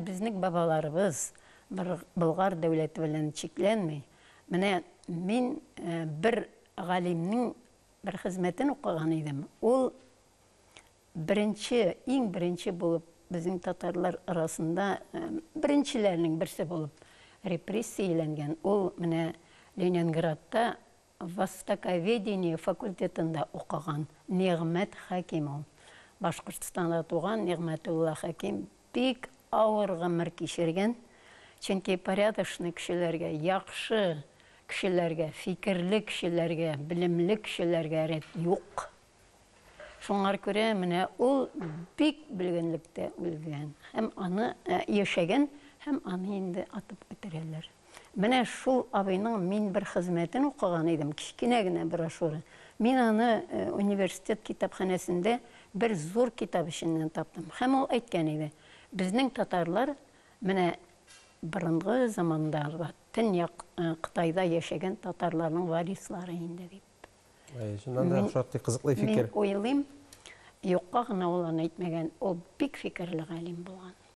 безнең бабаларыбыз Болгар дәүләте белән чикләнми. Менә мин бер галимнең бер хезмәтен укыган идем. Ул беренче, иң беренче булып безнең татарлар арасында беренчеләрнең берсе булып репрессияләнгән. Ул менә Ленинградта Востоковедение факультетында укыган Нигъмәт Хәким ул. Башкортстанда туган Нигъмәтулла Хәким бик авыр гомер кичергән, чөнки порядочный кешеләргә, яхшы кешеләргә, фикерле кешеләргә, белемле кешеләргә рәт юк. Шуңар күрә менә ул бик бөлгенлектә үлгән һәм аны яшәгән һәм аны инде атып үтерәләр. Менә шул абыйның мин бер хезмәтен укыган идем, кечкенә генә брошюра. Мин аны университет китапханәсендә бер зур китап эченнән таптым. Һәм ул әйткән иде, безнең татарлар менә борынгы замандарда Төньяк Кытайда яшәгән татарларның варислары инде дип. Әй, чыннан да шактый кызыклы фикер. Мин уйлыйм, юкка гына ул аны әйтмәгән, ул бик фикерле галим булган.